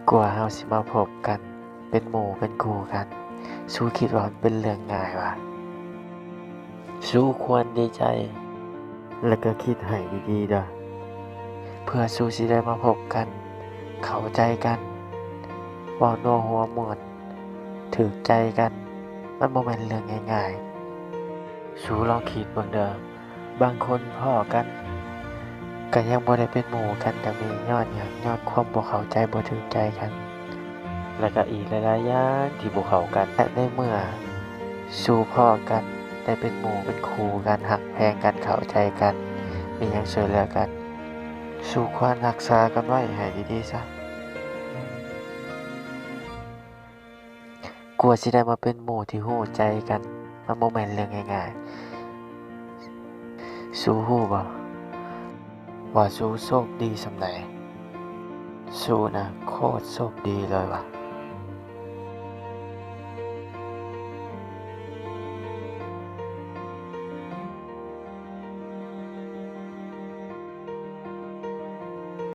ກວ່າເຮົາຊິມາພົບກັນ ເປັນໝູ່ເປັນຄູ່ກັນ, ສູຄິດວ່າມັນເປັນເລື່ອງງ່າຍຫວາ? ສູຄວນດີໃຈ ແລະ ກໍຄິດໃຫ້ດີໆເດີ້ ເພື່ອສູຊິໄດ້ມາພົບກັນ, ເຂົ້າໃຈກັນ, ເວົ້ານົວຫົວມ່ວນ, ຖືກໃຈກັນ, ມັນບໍ່ແມ່ນເລື່ອງງ່າຍໆ. ສູລອງຄິດເບິ່ງເດີ້ ບາງຄົນພໍ້ກັນ ກໍຍັງບໍ່ໄດ້ເປັນໝູ່ກັນກໍມີ. ຍ້ອນຫຍັງ? ຍ້ອນຄວາມບໍ່ເຂົ້າໃຈ, ບໍ່ຖືກໃຈກັນ ແລະ ກໍອີກຫຼາຍໆຢ່າງທີ່ບໍ່ເຂົ້າກັນ. ແລະ ໃນເມື່ອສູພໍ້ກັນ, ໄດ້ເປັນໝູ່ເປັນຄູ່ກັນ, ຮັກແພງກັນ, ເຂົ້າໃຈກັນ, ມີຫຍັງຊ່ວຍເຫຼືອກັນ, ສູຄວນຮັກສາກັນໄວ້ໃຫ້ດີໆຊະ. ກວ່າຊິໄດ້ມາເປັນໝູ່ທີ່ຮູ້ໃຈກັນ, ມັນບໍ່ແມ່ນເລື່ອງງ່າຍໆ. ສູຮູ້ບໍ່ວ່າສູໂຊກດີສ່ຳໃດ? ສູນະໂຄດໂຊກດີເລີຍຫວາ.